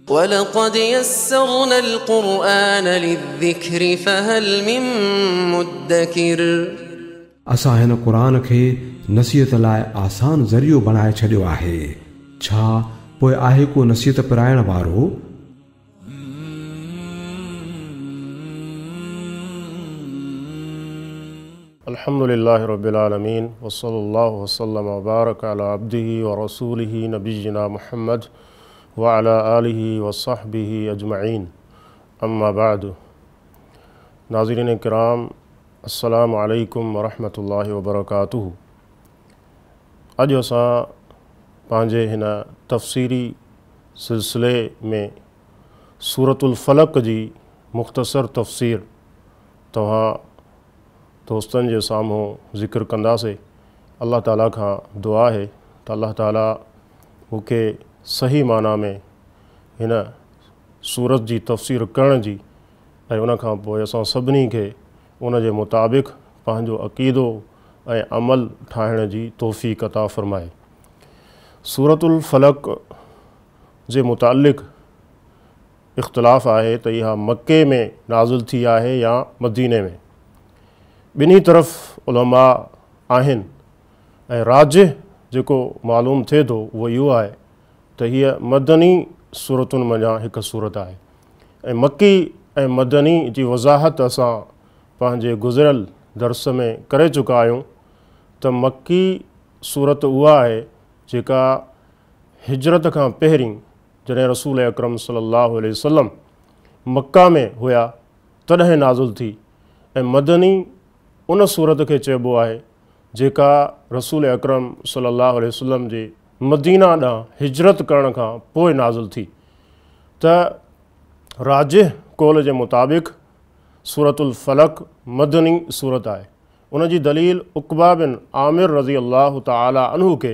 ولقد يسرنا القرآن للذكر فهل من مدكر. असां हिन क़ुर खे नसीहत लाइ आसान ज़रियो बणाए छॾियो आहे, छा पोइ आहे को नसीहत पराइण वारो? अल्हम्दुलिल्लाहि रब्बिल आलमीन वसल्लल्लाहु वसल्लम व बारक अला अब्दिही व रसूलिही नबिय्यिना मुहम्मद व अला आलिही व सहबिही अजमईन। अम्मा बाद। नाज़रीन किराम, अस्सलामु अलैकुम व रहमतुल्लाहि व बरकातुहू। अॼु असां पंहिंजे हिन तफ़सीरी सिलसिले में सूरतुल फ़लक जी मुख़्तसर तफ़सीर तव्हां दोस्तनि जे साम्हूं ज़िक्र कंदासीं। अलाह ताला खां दुआ आहे त अलाह ताला मूंखे सही माना में हिन सूरत जी तफ़सीर करण जी ऐं उन खां पोइ असां सभिनी खे उन जे मुताबिक़ पंहिंजो अक़ीदो ऐं अमल ठाहिण जी तौफ़ीक़ अता फ़रमाए। सूरतुल फ़लक जे मुतालिक़ इख़्तिलाफ़ आहे त इहा मक्के में नाज़िल थी आहे या मदीने में। ॿिन्ही तरफ़ उलमा आहिनि ऐं राजिह जेको मालूम थिए थो उहो इहो आहे त हीअ मदनी सूरतुनि मंझां हिकु सूरत आहे ऐं मक्की ऐं मदनी जी वज़ाहत असां पंहिंजे गुज़िरियल दर्स में करे चुका आहियूं त मक्की सूरत उहा आहे जेका हिजरत खां पहिरीं जॾहिं रसूल अकरम सल्लल्लाहु अलैहि वसल्लम मक्का में हुया तॾहिं नाज़िल थी ऐं मदनी उन सूरत खे चइबो आहे जेका रसूल अकरम सल्लल्लाहु अलैहि वसल्लम जे मदीना ॾांहुं हिजरत करण खां पोइ नाज़िल थी। त राजिह कौल जे मुताबिक़ सूरतुल फ़लक मदनी सूरत आहे। उन जी दलील उक़बा बिन आमिर रज़ी अल्लाह तआला अन्हु खे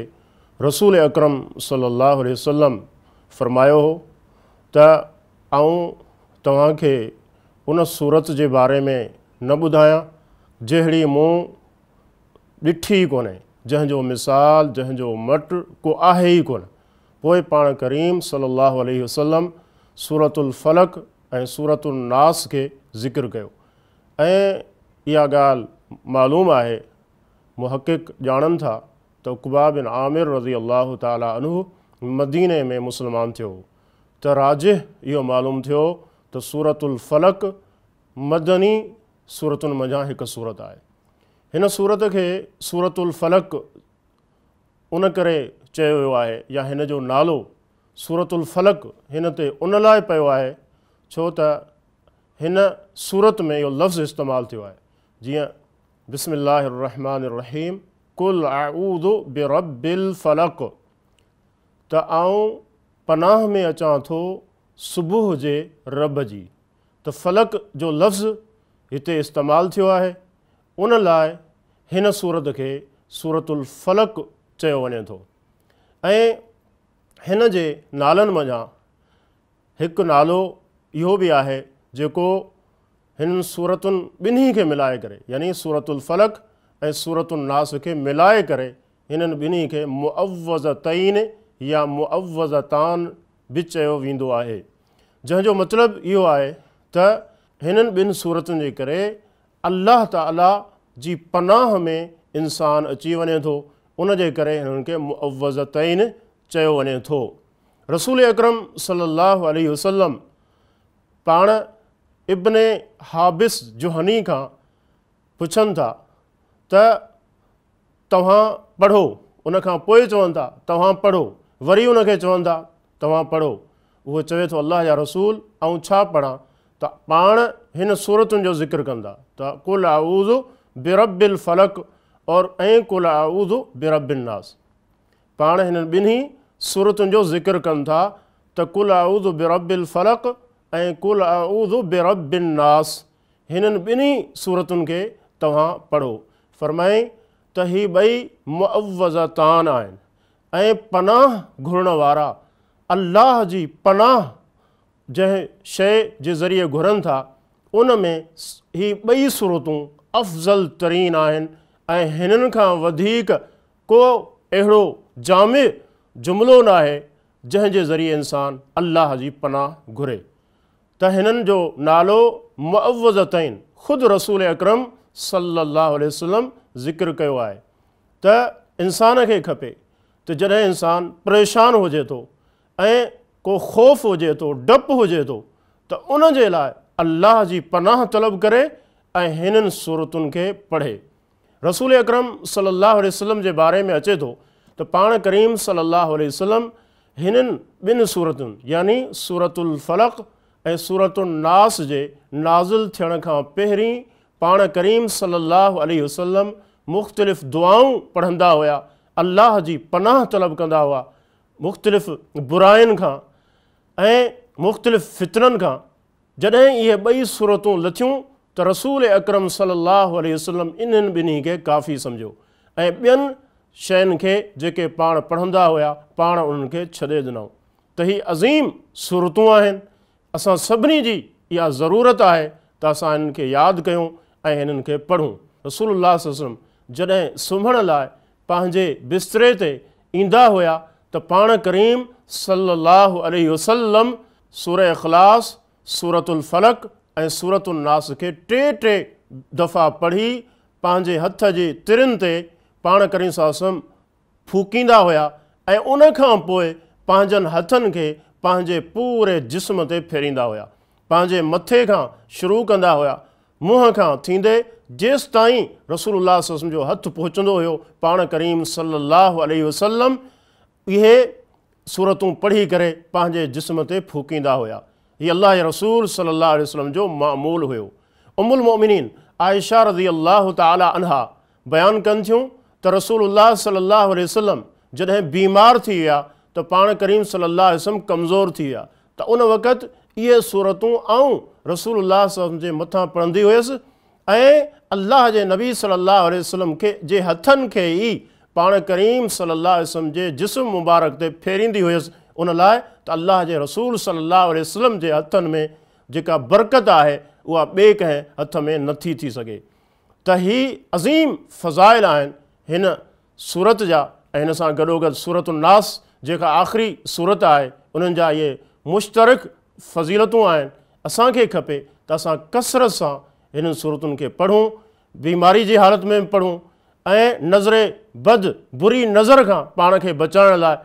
रसूल अकरम सल्लल्लाहु अलैहि वसल्लम फ़रमायो हो त आउं तव्हांखे उन सूरत जे बारे में न ॿुधायां जहिड़ी मूं ॾिठी ई कोन्हे, जंहिंजो मिसाल जंहिंजो मट को आहे ई कोन। पोइ पाण करीम सल्लल्लाहु अलैहि वसल्लम सूरतुल फ़लक ऐं सूरतुल नास खे ज़िक्र कयो ऐं इहा ॻाल्हि मालूम आहे, मुहक़्क़िक़ ॼाणनि था त उक़बा बिन आमिर रज़ी अल्लाह तआला अन्हु मदीने में मुसलमान थियो त राजिह इहो मालूम थियो त सूरतुल फ़लक मदनी सूरतुनि मंझां हिकु सूरत आहे। हिन सूरत खे सूरतुल फ़लक उन करे चयो वियो आहे या हिन जो नालो सूरतुल फ़लक हिन ते उन लाइ पियो आहे छो त हिन सूरत में इहो लफ़्ज़ इस्तेमालु थियो आहे। जीअं बिस्मिल्लाहिर्रहमानिर्रहीम कुल अऊज़ु बिरब्बिल फ़लक, त आउं पनाह में अचां थो सुबुह जे रब जी। त फ़लक जो लफ़्ज़ हिते इस्तेमालु थियो आहे, उन लाइ हिन सूरत खे सूरतुल फ़लक चयो वञे थो। ऐं हिन जे नालनि मंझां हिकु नालो इहो बि आहे जेको हिननि सूरतुनि ॿिन्ही खे मिलाए करे, यानी सूरतुल फ़लक ऐं सूरतुल नास खे मिलाए करे हिननि ॿिन्ही खे मुअव्वज़तैन या मुअव्वज़तान बि चयो वेंदो आहे, जंहिंजो मतिलबु इहो आहे त हिननि ॿिनि सूरतुनि जे करे अलाह ताला जी पनाह में इंसान अची वञे थो, उन जे करे हिननि खे मुअव्वज़तैन चयो वञे थो। रसूल अकरम सल्लल्लाहु अलैहि वसल्लम पाण इब्ने हाबिस जुहनी खां पुछनि था त तव्हां पढ़ो, उन खां पोइ चवनि था तव्हां पढ़ो, वरी उनखे चवनि था तव्हां पढ़ो। उहो चवे थो अलाह जा रसूल आउं छा पढ़ां? त पाण हिन सूरतुनि जो ज़िक्र कंदा त कुल अऊज़ु बिरब्बिल फ़लक और ऐं कुल अऊज़ु बिरब्बिन नास। पाण हिननि ॿिन्ही सूरतुनि जो ज़िक्र कनि था त कुल अऊज़ु बिरब्बिल फ़लक ऐं कुल अऊज़ु बिरब्बिन नास, हिननि ॿिन्ही सूरतुनि खे तव्हां पढ़ो। फरमाई त ही ॿई मुअव्वज़तान आहिनि ऐं पनाह घुरण वारा अलाह जी पनाह जंहिं शइ जे ज़रिए घुरनि था उन में ही ॿई सूरतूं अफ़ज़ल तरीन आहिनि ऐं हिननि खां वधीक को अहिड़ो जामे जुमिलो न आहे جنهن جي ذريعي انسان الله جي پناهه گهري. ته هنن جو نالو معوذتين خود رسول اڪرم صلي الله عليه وسلم ذڪر ڪيو آهي ته انسان کي کپي ته جڏهن انسان پريشان هجي ٿو ۽ ڪو خوف هجي ٿو، ڊپ هجي ٿو ته ان جي لاء الله جي پناهه طلب ڪري ۽ هنن سورتن کي پڙهي. رسول اڪرم صلي الله عليه وسلم جي باري ۾ اچي ٿو ته پاڻ ڪريم صلي الله عليه وسلم هنن ٻن سورتن يعني سورة الفلق ۽ سورة الناس جي نازل ٿيڻ کان پهرين پاڻ ڪريم صلي الله عليه وسلم مختلف دعائون پڙهندا هيا، الله جي پناهه طلب ڪندا هئا مختلف براين کان ۽ مختلف فتنن کان. جڏهن اهي ٻئي سورتون لٿيون ته رسول اڪرم صلي الله عليه وسلم انهن ٻنهي کي ڪافي سمجهيو ۽ ٻين شين کي جيڪي پاڻ پڙهندا هيا پاڻ انهن کي ڇڏي ڏنائون ته هي عظيم سورتون آهن، اسان سڀني جي اها ضرورت آهي ته اسان انهن کي ياد ڪيون ۽ هنن کي پڙهون. رسول الله صلي الله عليه وسلم جڏهن سمهڻ لاء پنهنجي بستري تي ايندا هيا ته پاڻ ڪريم صلي الله عليه وسلم سوره اخلاص، سورة الفلق ۽ سورة الناس کي ٽي ٽي دفعا پڙهي پنهنجي هٿ جي ترين تي پاڻ ڪريم صلي الله عليه وسلم ڦوڪيندا هيا ۽ ان کان پوء پنهنجن هٿن کي پنهنجي پوري جسم تي ڦيريندا هيا. پنهنجي مٿي کان شروع ڪندا هيا، منهن کان ٿيندي جيستائين رسول الله صلي الله عليه وسلم جو هٿ پهچندو هيو پاڻ ڪريم صلي الله عليه وسلم اهي سورتون پڙهي ڪري پنهنجي جسم تي ڦوڪيندا هيا. هي الله جي رسول صلي الله عليه وسلم جو معمول هيو. ام المؤمنين عائشه رضي الله تعالٰي عنها بيان ڪن ٿيون ته رسول الله صلي الله عليه وسلم جڏهن بيمار ٿي ويا ته پاڻ ڪريم صلي الله عليه وسلم ڪمزور ٿي ويا ته ان وقت اهي سورتون آئون رسول الله صلي الله عليه وسلم جي مٿان پڙهندي هيس ۽ الله جي نبي صلي الله عليه وسلم کي جي هٿن کي ئي پاڻ ڪريم صلي الله عليه وسلم جي جسم مبارڪ تي ڦيريندي هيس ان لاء ته الله جي رسول صلي الله عليه وسلم جي هٿن ۾ جيڪا برڪت آهي اها ٻئي ڪنهن هٿ ۾ نٿي ٿي سگهي. ته هي عظيم فضائل آهن هن سورت جا ۽ هن سان گڏوگڏ سورة الناس جيڪا آخري سورت آهي انهن جا اهي مشترڪ فضيلتون آهن. اسان کي کپي ته اسان ڪثرت سان هنن سورتن کي پڙهون، بيماري جي حالت ۾ به پڙهون ۽ نظر بد، بري نظر، کان پاڻ کي بچائڻ لاء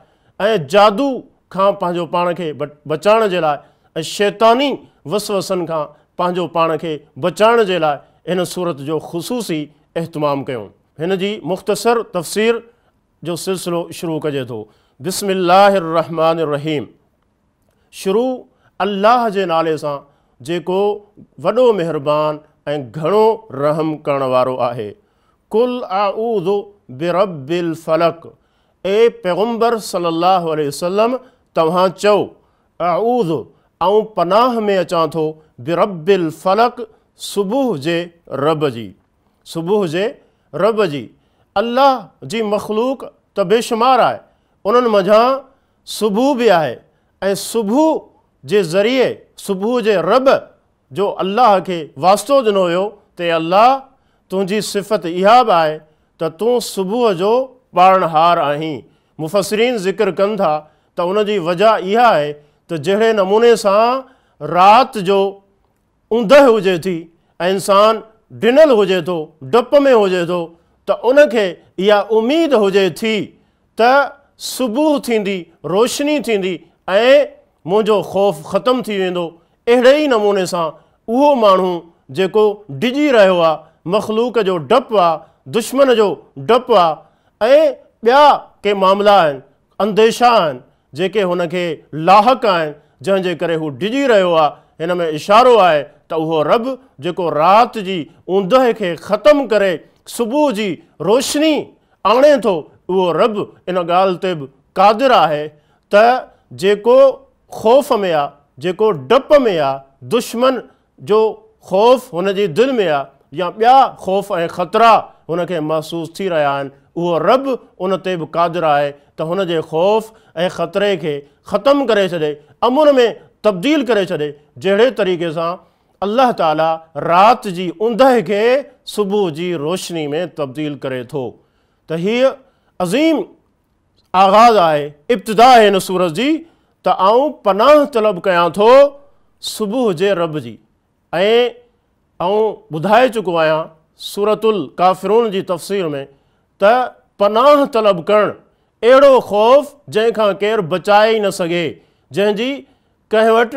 ۽ جادو کان پنهنجو پاڻ کي بچائڻ جي لاء ۽ شيطاني وسوسن کان پنهنجو پاڻ کي بچائڻ جي لاء هن سورت جو خصوصي اهتمام ڪيون. هن جي مختصر تفسير جو سلسلو شروع ڪجي ٿو. بسم الله الرحمٰن الرحيم شروع الله جي نالي سان جيڪو وڏو مهربان ۽ گهڻو رحم ڪرڻ وارو آهي. قل اعوذ برب الفلق اي پيغمبر صلي الله عليه وسلم توهان چئو، اعوذ آئون پناهه ۾ اچان ٿو برب الفلق صبح جي رب جي، صبح جي رب جي، الله جي مخلوق ته بيشمار آهي انهن منجهان صبح به آهي ۽ صبح جي ذريعي صبح جي رب جو الله کي واسطو ڏنو ويو ته اي الله تنهنجي صفت اها به آهي ته تون صبح جو پالڻهار آهين. مفسرين ذڪر ڪن ٿا ته ان جي وجه اها آهي ته جهڙي نموني سان رات جو اوندهه هجي ٿي ۽ انسان ڊنل هجي ٿو، ڊپ ۾ هجي ٿو ته ان کي اها اميد هجي ٿي ته صبح ٿيندي، روشني ٿيندي ۽ منهنجو خوف ختم ٿي ويندو. اهڙي ئي نموني سان اهو ماڻهو جيڪو ڊڄي رهيو آ، مخلوق جو ڊپ آ، دشمن جو ڊپ آ ۽ ٻيا ڪي معاملا آهن، انديشا آهن، جيڪي هن کي لاحق آهن، جنهن جي ڪري هو ڊڄي رهيو آ، هن ۾ اشارو آهي ته اهو رب جيڪو رات جي اوندهه کي ختم ڪري صبح جي روشني آڻي ٿو، اهو رب ان ڳالهه تي به قادر آهي ته جيڪو خوف ۾ آ، جيڪو ڊپ ۾ آ، دشمن جو خوف هن جي دل ۾ آ يا ٻيا خوف ۽ خطرا هن کي محسوس ٿي رهيا آهن، اهو رب ان تي به قادر آهي ته هن جي خوف ۽ خطري کي ختم ڪري ڇڏي، امن ۾ تبديل ڪري ڇڏي، جهڙي طريقي سان الله تعاليٰ رات جي اوندهه کي صبح جي روشني ۾ تبديل ڪري ٿو. ته هيء عظيم آغاز آهي، ابتدا آهي هن سورت جي، ته آئون پناهه طلب ڪيان ٿو صبح جي رب جي. ۽ آئون ٻڌائي چڪو آهيان سورة الڪافرون جي تفسير ۾ ته پناهه طلب ڪرڻ اهڙو خوف جنهن کان ڪير بچائي ئي نه سگهي، جنهن جي ڪنهن وٽ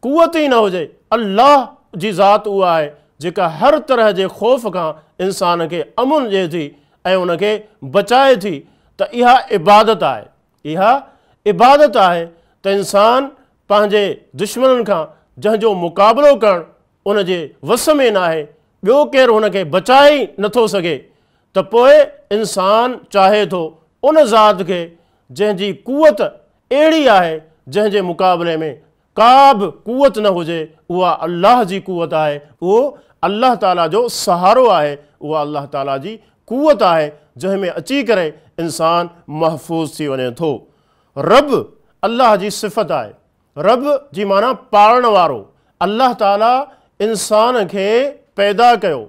قوت ئي نه هجي. الله جي ذات اها آهي جيڪا هر طرح جي خوف کان انسان کي امن ڏئي ٿي ۽ ان کي بچائي ٿي ته اها عبادت آهي. اها عبادت آهي ته انسان پنهنجي دشمنن کان جنهن جو مقابلو ڪرڻ ان جي وس ۾ ناهي، ٻيو ڪير هن کي بچائي ئي نٿو سگهي ته پوء انسان چاهي ٿو ان ذات کي جنهن جي قوت اهڙي آهي جنهن جي مقابلي ۾ ڪا به قوت نه هجي، اها الله جي قوت آهي، اهو الله تعاليٰ جو سهارو آهي، اها الله تعاليٰ جي قوت آهي جنهن ۾ اچي ڪري انسان محفوظ ٿي وڃي ٿو. رب الله جي صفت آهي. رب جي معنيٰ پالڻ وارو. الله تعاليٰ انسان کي پيدا ڪيو،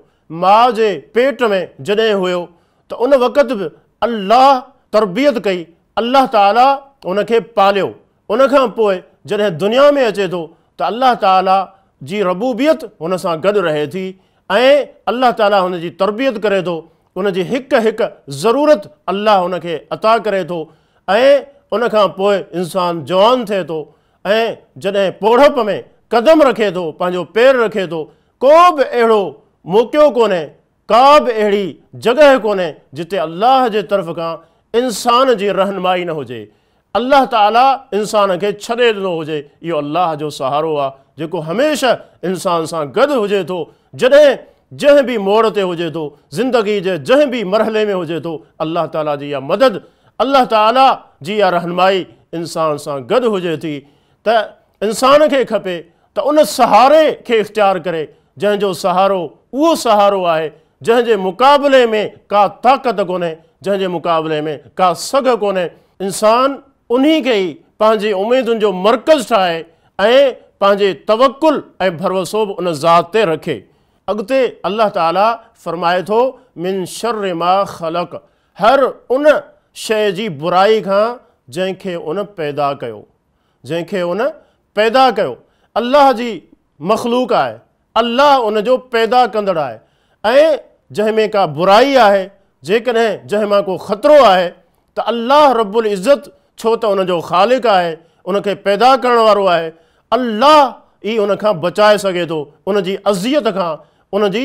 ماء جي پيٽ ۾ جڏهن هيو ته ان وقت به الله تربيت ڪئي، الله تعاليٰ ان کي پاليو. ان کان پوء جڏهن دنيا ۾ اچي ٿو ته الله تعاليٰ جي ربوبيت هن سان گڏ رهي ٿي ۽ الله تعاليٰ هن جي تربيت ڪري ٿو، ان جي هڪ هڪ ضرورت الله هن کي عطا ڪري ٿو ۽ ان کان پوء انسان جوان ٿئي ٿو ۽ جڏهن پوڙهپ ۾ قدم رکي ٿو، پنهنجو پير رکي ٿو، ڪو به اهڙو موقعو ڪونهي، ڪا به اهڙي جڳهه ڪونهي جتي الله جي طرف کان انسان جي رهنمائي نه هجي، الله تعاليٰ انسان کي ڇڏي ڏنو هجي. اهو الله جو سهارو آهي جيڪو هميشه انسان سان گڏ هجي ٿو، جڏهن جنهن به موڙ تي هجي ٿو، زندگي جي جنهن به مرحلي ۾ هجي ٿو، الله تعاليٰ جي اها مدد، الله تعاليٰ جي اها رهنمائي انسان سان گڏ هجي ٿي ته انسان کي کپي ته ان سهاري کي اختيار ڪري جنهن جو سهارو اهو سهارو آهي جنهن جي مقابلي ۾ ڪا طاقت ڪونهي، جنهن جي مقابلي ۾ ڪا سگهه ڪونهي. انسان انهي کي ئي پنهنجي اميدن جو مرڪز ٺاهي ۽ پنهنجي توڪل ۽ ڀروسو به ان ذات تي رکي. اڳتي الله تعاليٰ فرمائي ٿو، من شر ما خلق، هر ان شيء جي برائي کان جنهن کي ان پيدا ڪيو. جنهن کي ان پيدا ڪيو. الله جي مخلوق آهي، الله ان جو پيدا ڪندڙ آهي ۽ جنهن ۾ ڪا برائي آهي، جيڪڏهن جنهن مان ڪو خطرو آهي ته الله رب العزت ڇو ته ان جو خالق آهي، ان کي پيدا ڪرڻ وارو آهي، الله ئي ان کان بچائي سگهي ٿو، ان جي اذيت کان، ان جي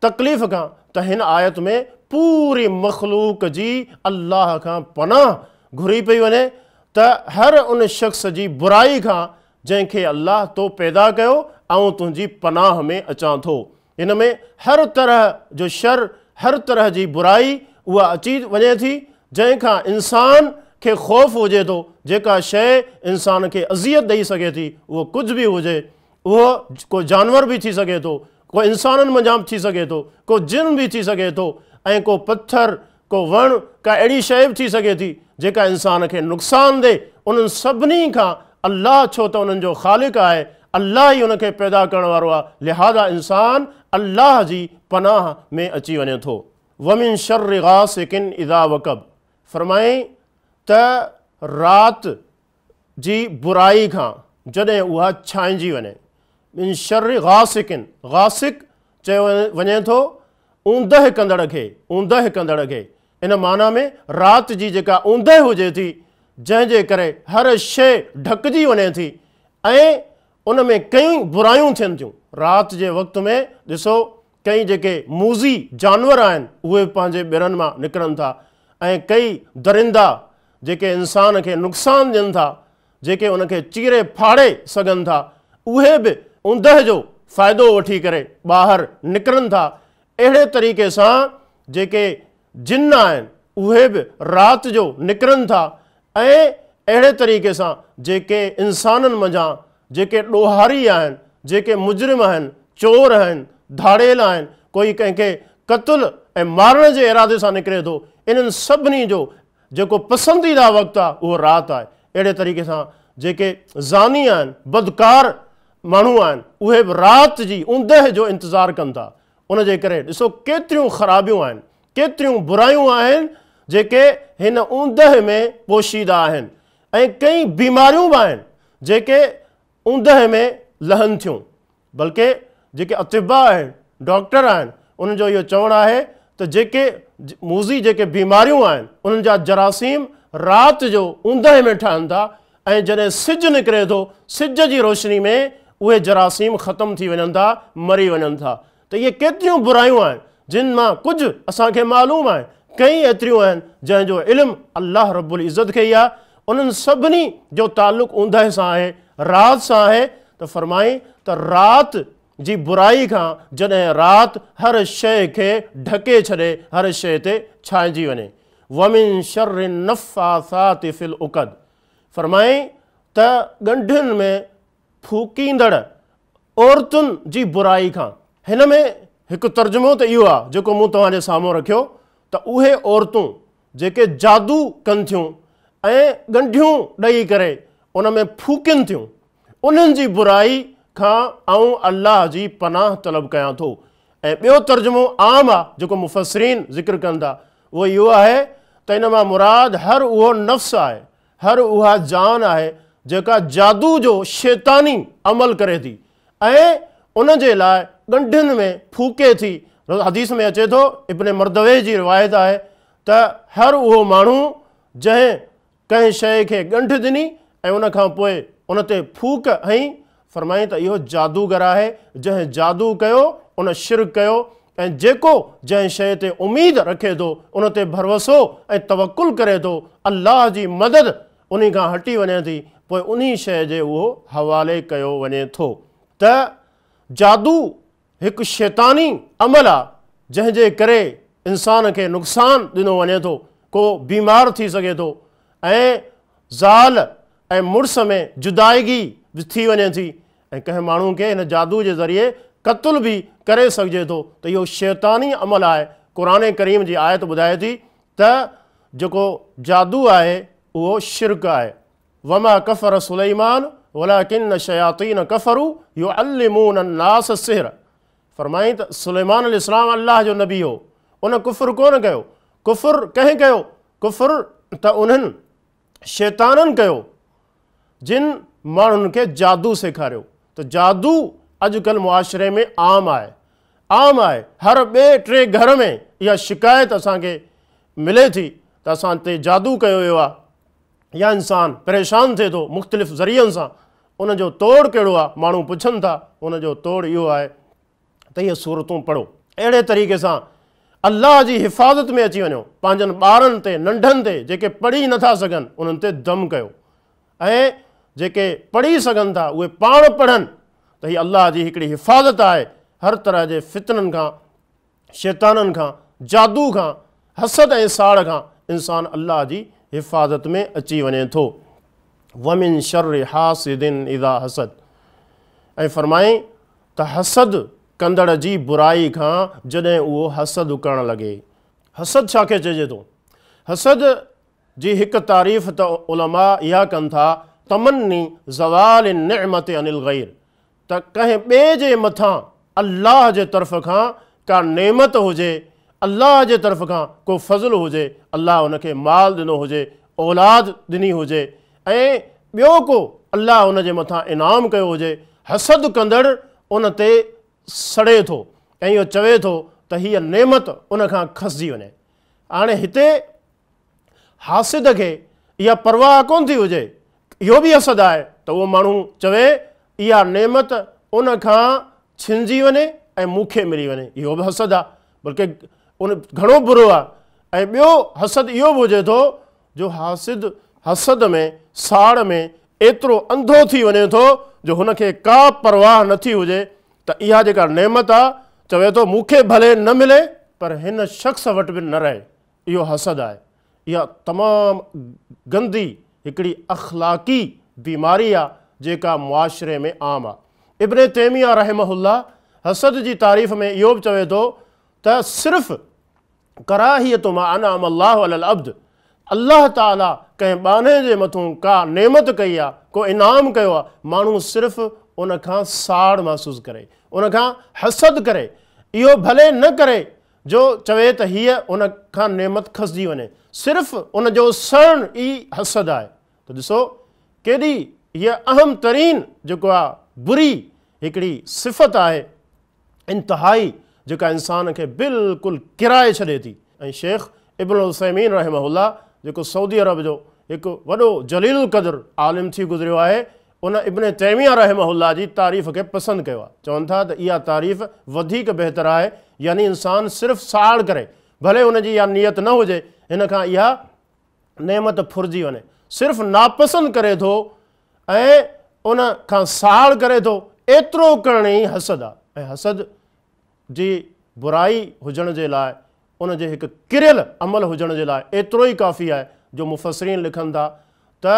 تڪليف کان. ته هن آيت ۾ پوري مخلوق جي الله کان پناهه گهري پئي وڃي ته هر ان شخص جي برائي کان جنهن کي الله تو پيدا ڪيو آئون تنهنجي پناهه ۾ اچان ٿو. هن ۾ هر طرح جو شر، هر طرح جي برائي اها اچي وڃي ٿي جنهن کان انسان کي خوف هجي ٿو، جيڪا شيء انسان کي اذيت ڏئي سگهي ٿي اهو ڪجهه به هجي، اهو ڪو جانور به ٿي سگهي ٿو، ڪو انسانن منجهان به ٿي سگهي ٿو، ڪو جن به ٿي سگهي ٿو ۽ ڪو پٿر، ڪو وڻ، ڪا اهڙي شيء به ٿي سگهي ٿي جيڪا انسان کي نقصان ڏي. انهن سڀني کان الله ڇو ته انهن جو خالق آهي، الله ئي ان کي پيدا ڪرڻ وارو آهي، لهذا انسان الله جي پناهه ۾ اچي وڃي ٿو. ومن شر غاسق اذا وقب، فرمائين ته رات جي برائي کان جڏهن اها ڇانئجي وڃي. من شر غاسق، غاسق چيو وڃي ٿو اوندهه ڪندڙ کي، اوندهه ڪندڙ کي. ان معنيٰ ۾ رات جي جيڪا اوندهه هجي ٿي، جنهن جي ڪري هر شيء ڍڪجي وڃي ٿي ۽ ان ۾ ڪيئي برايون ٿين ٿيون. رات جي وقت ۾ ڏسو ڪئي جيڪي موذي جانور آهن اهي به پنهنجي ٻرن مان نڪرن ٿا ۽ ڪئي درندا جيڪي انسان کي نقصان ڏين ٿا، جيڪي ان کي چيري ڦاڙي سگهن ٿا، اهي به اوندهه جو فائدو وٺي ڪري ٻاهر نڪرن ٿا. اهڙي طريقي سان جيڪي جن آهن اهي به رات جو نڪرن ٿا ۽ اهڙي طريقي سان جيڪي انسانن منجهان جيڪي ڏوهاري آهن، جيڪي مجرم آهن، چور آهن، ڌاڙيل آهن، ڪوئي ڪنهن کي قتل ۽ مارڻ جي ارادي سان نڪري ٿو، انهن سڀني جو جيڪو پسنديده وقت آهي اهو رات آهي. اهڙي طريقي سان جيڪي زاني آهن، بدڪار ماڻهو آهن، اهي به رات جي اوندهه جو انتظار ڪن ٿا. ان جي ڪري ڏسو ڪيتريون خرابيون آهن، ڪيتريون برايون آهن جيڪي هن اوندهه ۾ پوشيده آهن ۽ ڪئي بيماريون به آهن جيڪي اوندهه ۾ لهن ٿيون. بلڪه جيڪي اطباء آهن، ڊاڪٽر آهن، انهن جو اهو چوڻ آهي ته جيڪي موذي جيڪي بيماريون آهن، انهن جا جراثيم رات جو اوندهه ۾ ٺهن ٿا ۽ جڏهن سج نڪري ٿو، سج جي روشني ۾ اهي جراثيم ختم ٿي وڃن ٿا، مري وڃن ٿا. ته اهي ڪيتريون برايون آهن، جن مان ڪجهه اسان کي معلوم آهن، ڪئين ايتريون آهن جنهن جو علم الله رب العزت کي ئي آهي. انهن سڀني جو تعلق اوندهه سان آهي، رات سان آهي. ته فرمائين ته رات جي برائي کان، جڏهن رات هر شيء کي ڍڪي ڇڏي، هر شيء تي ڇانئجي وڃي. ومن شر النفاثات في العقد، فرمائين ته ڳنڍين ۾ ڦوڪيندڙ عورتن جي برائي کان. هن ۾ هڪ ترجمو ته اهو آهي جيڪو مون توهان جي سامهون رکيو ته اهي عورتون جيڪي جادو ڪن ٿيون ۽ ڳنڍيون ڏئي ڪري ان ۾ ڦوڪين ٿيون، انهن جي برائي کان آئون الله جي پناهه طلب ڪيان ٿو. ۽ ٻيو ترجمو عام آهي جيڪو مفسرين ذڪر ڪن ٿا، اهو اهو آهي ته ان مان مراد هر اهو نفس آهي، هر اها جان آهي جيڪا جادو جو شيطاني عمل ڪري ٿي ۽ ان جي لاء ڳنڍين ۾ ڦوڪي ٿي. حديث ۾ اچي ٿو، ابن مردويه جي روايت آهي ته هر اهو ماڻهو جنهن ڪنهن شيء کي ڳنڍ ڏني ۽ ان کان پوء ان تي ڦوڪ هنئي، فرمائين ته اهو جادوگر آهي، جنهن جادو ڪيو ان شرڪ ڪيو ۽ جيڪو جنهن شيء تي اميد رکي ٿو، ان تي ڀروسو ۽ توڪل ڪري ٿو، الله جي مدد انهي کان هٽي وڃي ٿي، پوء انهي شيء جي اهو حوالي ڪيو وڃي ٿو ته جادو هڪ شيطاني عمل آ، جنهن جي ڪري انسان کي نقصان ڏنو وڃي ٿو، ڪو بيمار ٿي سگهي ٿو ۽ زال ۽ مڙس ۾ جدائگي به ٿي وڃي ٿي ۽ ڪنهن ماڻهو کي هن جادو جي ذريعي قتل به ڪري سگهجي ٿو ته اهو شيطاني عمل آهي. قرآن ڪريم جي آيت ٻڌائي ٿي ته جيڪو جادو آهي اهو شرڪ آهي. وما ڪفر سليمان ولڪن الشياطين ڪفروا يعلمون الناس السحر، فرمائين ته سليمان عليه السلام الله جو نبي هو، ان ڪفر ڪونه ڪيو، ڪفر ڪنهن ڪيو؟ ڪفر ته انهن شيطانن ڪيو جن ماڻهن کي جادو سيکاريو. ته جادو اڄڪلهه معاشري ۾ عام آهي، عام آهي، هر ٻئي ٽئين گهر ۾ اها شڪايت اسان کي ملي ٿي ته اسان تي جادو ڪيو ويو آهي، يا انسان پريشان ٿئي ٿو مختلف ذريعن سان، ان جو توڙ ڪهڙو آهي؟ ماڻهو پڇن ٿا، ان جو توڙ اهو آهي ته اهي سورتون پڙهو. اهڙي طريقي سان الله جي حفاظت ۾ اچي وڃو، پنهنجن ٻارن تي، ننڍن تي جيڪي پڙهي نٿا سگهن انهن تي دم ڪيو ۽ جيڪي پڙهي سگهن ٿا اهي پاڻ پڙهن ته هي الله جي هڪڙي حفاظت آهي هر طرح جي فتنن کان، شيطانن کان، جادو کان، حسد ۽ ساڙ کان انسان الله جي حفاظت ۾ اچي وڃي ٿو. ومن شر حاسد اذا حسد، ۽ فرمائين ته حسد ڪندڙ جي برائي کان جڏهن اهو حسد ڪرڻ لڳي. حسد ڇا کي چئجي ٿو؟ حسد جي هڪ تعريف ته علماء اها ڪن ٿا، تمني زوال النعمة عن الغير، ته ڪنهن ٻئي جي مٿان الله جي طرف کان ڪا نعمت هجي، الله جي طرف کان ڪو فضل هجي، الله ان کي مال ڏنو هجي، اولاد ڏني هجي ۽ ٻيو ڪو الله ان جي مٿان انعام ڪيو هجي، حسد ڪندڙ ان تي سڙي ٿو ۽ اهو چوي ٿو ته هيء نعمت ان کان کسجي وڃي. هاڻي هتي حاسد کي اها پرواهه ڪونه ٿي هجي، اهو به حسد آهي ته اهو ماڻهو چوي اها نعمت ان کان ڇنجي وڃي ۽ مون کي ملي وڃي، اهو به حسد آهي، بلڪه ان گهڻو برو آهي. ۽ ٻيو حسد اهو به هجي ٿو جو حاسد حسد ۾ ساڙ ۾ ايترو انڌو ٿي وڃي ٿو جو هن کي ڪا پرواهه نٿي هجي ته اها جيڪا نعمت آهي، چوي ٿو مون کي ڀلي نه ملي پر هن شخص وٽ به نه رهي، اهو حسد آهي. اها تمام گندي هڪڙي اخلاقي بيماري آهي جيڪا معاشري ۾ عام آهي. ابن تيميه رحمه الله حسد جي تعريف ۾ اهو به چوي ٿو ته صرف ڪراهيت ما انعم الله علي العبد، الله تعالي ڪنهن ٻانهي جي مٿون ڪا نعمت ڪئي آهي، ڪو انعام ڪيو آهي، ماڻهو صرف ان کان ساڙ محسوس ڪري، ان کان حسد ڪري، اهو ڀلي نه ڪري جو چوي ته هيء ان کان نعمت کسجي وڃي، صرف ان جو سڙڻ ئي حسد آهي. ته ڏسو ڪيڏي هيء اهم ترين جيڪو آهي بري هڪڙي صفت آهي انتهائي جيڪا انسان کي بلڪل ڪيرائي ڇڏي ٿي. ۽ شيخ ابن عثيمين رحمه الله جيڪو سعودي عرب جو هڪ وڏو جليل القدر عالم ٿي گذريو آهي، ان ابن تيميه رحمه الله جي تعريف کي پسند ڪيو آهي. چون ٿا ته اها تعريف وڌيڪ بهتر آهي، يعني انسان صرف ساڙ ڪري، ڀلي ان جي اها نيت نه هجي، هن کان اها نعمت ڦرجي وڃي، صرف ناپسند ڪري ٿو ۽ ان کان ساڙ ڪري ٿو، ايترو ڪرڻ ئي حسد آهي. ۽ حسد جي برائي هجڻ جي لاء ان جي هڪ ڪريل عمل هجڻ جي لاء ايترو ئي ڪافي آهي جو مفسرين لکن ٿا ته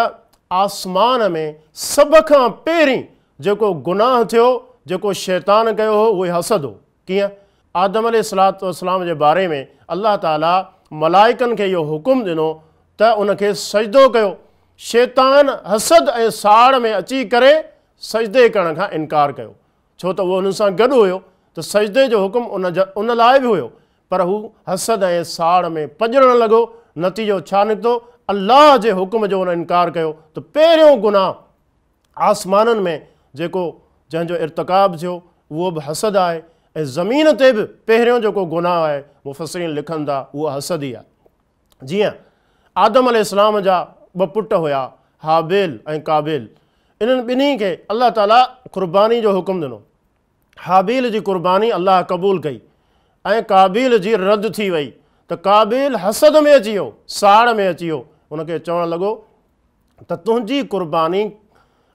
آسمان ۾ سڀ کان پهرين جيڪو گناهه ٿيو، جيڪو شيطان ڪيو هو، اهو حسد هو. ڪيئن؟ آدم عليه الصلوة والسلام جي باري ۾ الله تعاليٰ ملائڪن کي اهو حڪم ڏنو ته ان کي سجدو ڪيو. شيطان حسد ۽ ساڙ ۾ اچي ڪري سجدي ڪرڻ کان انڪار ڪيو، ڇو ته اهو انهن سان گڏ هيو ته سجدي جو حڪم ان لاء به هيو، پر هو حسد ۽ ساڙ ۾ پڄرڻ لڳو. نتيجو ڇا نڪتو؟ الله جي حڪم جو ان انڪار ڪيو ته پهريون گناهه آسمانن ۾ جيڪو جنهن جو ارتڪاب ٿيو اهو به حسد آهي ۽ زمين تي به پهريون جيڪو گناهه آهي، مفسرين لکن ٿا، اهو حسد ئي آهي. جيئن آدم عليه السلام جا ٻه پٽ هيا، هابيل ۽ قابيل، انهن ٻنهي کي الله تعاليٰ قرباني جو حڪم ڏنو. هابيل جي قرباني الله قبول ڪئي ۽ قابيل جي رد ٿي وئي ته قابيل حسد ۾ اچي ويو، ساڙ ۾ اچي ويو، ان کي چوڻ لڳو ته تنهنجي قرباني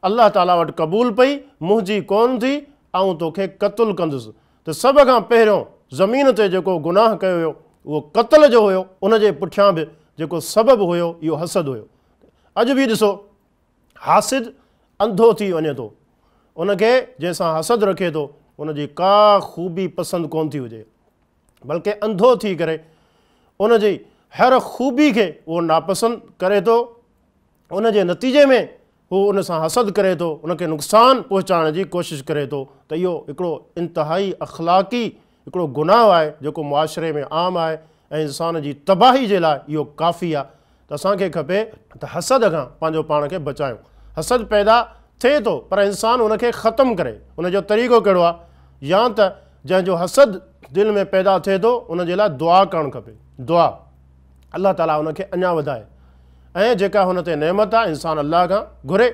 الله تعاليٰ وٽ قبول پئي، منهنجي ڪونه ٿي، آئون توکي قتل ڪندس. ته سڀ کان پهريون زمين تي جيڪو گناهه ڪيو ويو اهو قتل جو هيو، ان جي پٺيان به جيڪو سبب هيو اهو حسد هيو. اڄ به ڏسو حاسد انڌو ٿي وڃي ٿو، ان کي جنهن سان حسد رکي ٿو ان جي ڪا خوبي پسند ڪونه ٿي هجي، بلڪه انڌو ٿي ڪري ان جي هر خوبي کي اهو ناپسند ڪري ٿو. ان جي نتيجي ۾ هو ان سان حسد ڪري ٿو، ان کي نقصان پهچائڻ جي ڪوشش ڪري ٿو. ته اهو هڪڙو انتهائي اخلاقي هڪڙو گناهه آهي جيڪو معاشري ۾ عام آهي ۽ انسان جي تباهي جي لاء اهو ڪافي آهي. ته اسان کي کپي ته حسد کان پنهنجو پاڻ کي بچايون. حسد پيدا ٿئي ٿو پر انسان ان کي ختم ڪري، ان جو طريقو ڪهڙو آهي؟ يا ته جنهن جو حسد دل ۾ پيدا ٿئي ٿو ان جي لاء دعا ڪرڻ کپي، دعا الله تعاليٰ ان کي اڃا وڌائي ۽ جيڪا هن تي نعمت آهي انسان الله کان گهري،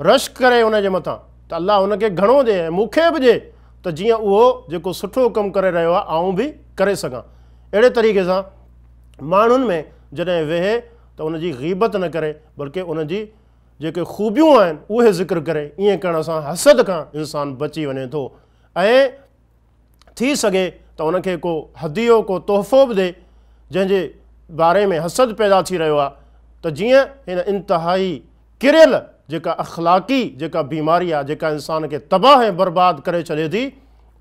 رشڪ ڪري ان جي مٿان ته الله هن کي گهڻو ڏي ۽ مون کي به ڏي ته جيئن اهو جيڪو سٺو ڪم ڪري رهيو آهي آئون به ڪري سگهان. اهڙي طريقي سان ماڻهن ۾ جڏهن ويهي ته ان جي غيبت نه ڪري بلڪه ان جي جيڪي خوبيون آهن اهي ذڪر ڪري. ائين ڪرڻ سان حسد کان انسان بچي وڃي ٿو ۽ ٿي سگهي ته ان کي ڪو هديو ڪو تحفو به ڏي جنهن جي باري ۾ حسد پيدا ٿي رهيو آهي ته جيئن هن انتهائي ڪريل جيڪا اخلاقي جيڪا بيماري آهي جيڪا انسان کي تباهه ۽ برباد ڪري ڇڏي ٿي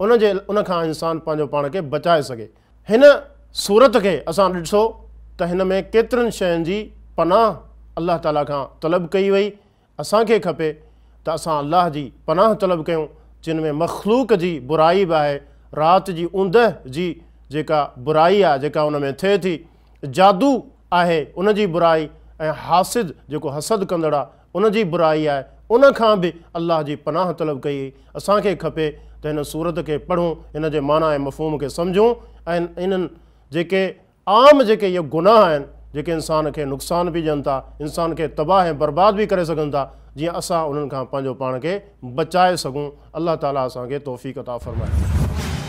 ان جي ان کان انسان پنهنجو پاڻ کي بچائي سگهي. هن سورت کي اسان ڏٺو ته هن ۾ ڪيترن شين جي پناهه الله تعاليٰ کان طلب ڪئي وئي. اسان کي کپي ته اسان الله جي پناهه طلب ڪيون، جن ۾ مخلوق جي برائي به آهي، رات جي اوندهه جي جيڪا برائي آهي جيڪا ان ۾ ٿئي ٿي، جادو آهي ان جي برائي ۽ حاسد جيڪو حسد ڪندڙ آهي ان جي برائي آهي، ان کان به الله جي پناهه طلب ڪئي وئي. اسان کي کپي ته هن سورت کي پڙهون، هن جي معنيٰ ۽ مفهوم کي سمجهون ۽ انهن جيڪي عام جيڪي اهي گناهه آهن جيڪي انسان کي نقصان به ڏين ٿا، انسان کي تباهه ۽ برباد به ڪري سگهن ٿا، جيئن اسان انهن کان پنهنجو پاڻ کي بچائي سگهون. الله تعاليٰ اسان کي توفيق عطا فرمائي.